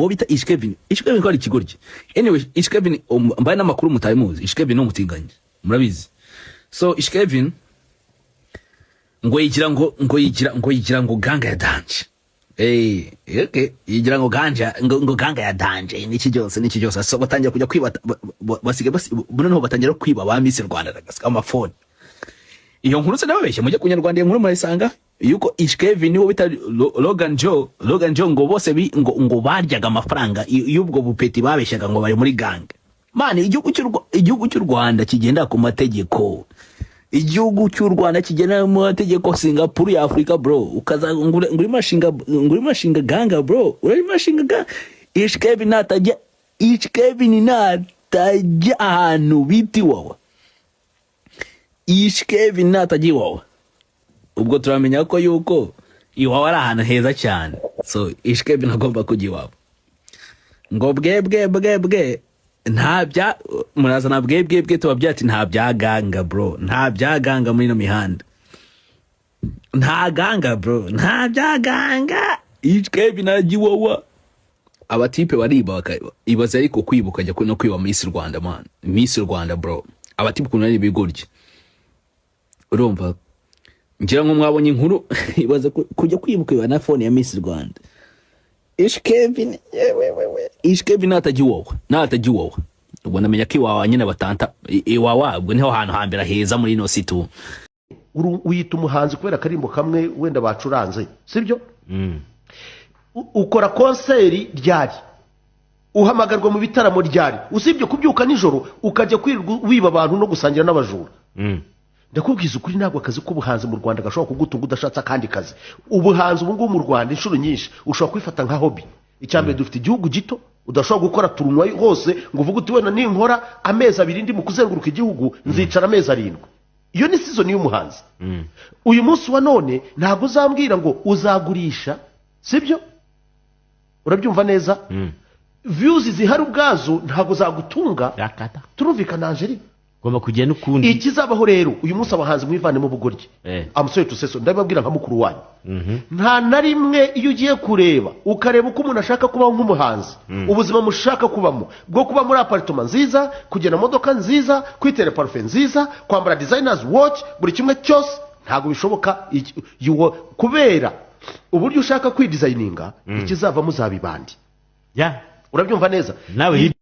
Uwo bita Ish Kevin, Ish Kevin ko ari ikigoryi. Anyway, Ish Kevin, mbaye n'amakuru mutaye muzi, Ish Kevin ni umutinganyi, murabizi. So Ish Kevin ngo yigira ngo gang ya danger. Okay, yigira ngo ganja ngo gang ya danger n'iki byose n'iki byose. So batangira kujya kwiba, basigaye noneho batangira kwiba ba Miss Rwanda agasika amafone. Iyo nkuru se nababeshye? Mujye ku Nyarwanda, iyo nkuru murayisanga, yuko Ish Kevin niwo bita Logan Joe, Logan Joe, ngo bose ngo baryaga amafaranga y'ubwo bupeti, babeshyaga ngo bari muri gang. Man, igihugu cy'u Rwanda kigenda ku mategeko, igihugu cy'u Rwanda kigenda mu mategeko, Singapore ya Afrika, bro. Ukaza ngo urimo urashinga gang, bro, urimo urashinga gang. Ish Kevin natajya, Ish Kevin natajya ahantu bita Iwawa, Ish Kevin natajya Iwawa, ubwo turamenya ko yuko Iwawa ari ahantu heza cyane. So Ish Kevin agomba kujya iwawa ngo bwe bwe bwe bwe, nta bya murazana bwe bwe bwe, tuba byati nta bya gang, bro, nta bya gang muri ino mihanda, nta gang, bro, nta bya gang. Ish Kevin ajya Iwawa, abatipe bariba ibaze. Ariko kwiba ukajya no kwiba Miss Rwanda, man, Miss Rwanda, bro, abatipe ukuntu ari ibigoryi. Urumva, ngira ngo mwabonye inkuru. Ibaze kujya kwibuka iba na phone ya Miss Rwanda. Ish Kevin, yewe wewe, Ish Kevin natajya Iwawa, natajya Iwawa, ubwo namenya ko Iwawa nyine batanta Iwawa, ubwo niho hantu hambere heza muri ino si tu. Wiyita umuhanzi kubera akarimbo kamwe wenda bacuranze, sibyo? Ukora concert ryari? Uhamagarwa mu bitaramo ryari, usibye kubyuka nijoro ukajya kwirirwa wiba abantu no gusangira n'abajura? Ndakubwiza ukuri, ntabwo akazi k'ubuhanzi mu Rwanda gashobora kugutunga udashatse akandi kazi. Ubuhanzi ubu ngubu mu Rwanda, inshuro nyinshi ushobora kwifata nka hobby. Icya mbere, dufite igihugu gito, udashobora gukora tournée hose ngo uvuge uti: "Wenda ninkora amezi 2 ndi mu kuzenguruka igihugu, nzicara amezi 7." Iyo ni season y'umuhanzi. Uyu munsi wa none ntabwo uzambwira ngo uzagurisha, sibyo? Urabyumva neza? Views zihari ubwazo ntabwo zagutunga. Rakata. Turumvikana, Angeli? Ugomba kujya n'ukundi. Ikizabaho rero uyu munsi, abahanzi mwivanemo ubugoryi. Amusore tuseso, ndabibabwira nka mukuru wanyu. Nta na rimwe iyo ugiye kureba, ukareba uko umuntu ashaka kubaho nk'umuhanzi, ubuzima mushaka kubamo bwo kuba muri appartement nziza, kugenda mu modoka nziza, kwitera parufe nziza, kwambara designers watch, buri kimwe cyose, ntabwo bishoboka. Kubera uburyo ushaka kwidesigninga, ikizavamo uzaba ibandi. Urabyumva neza? Nawe hirya.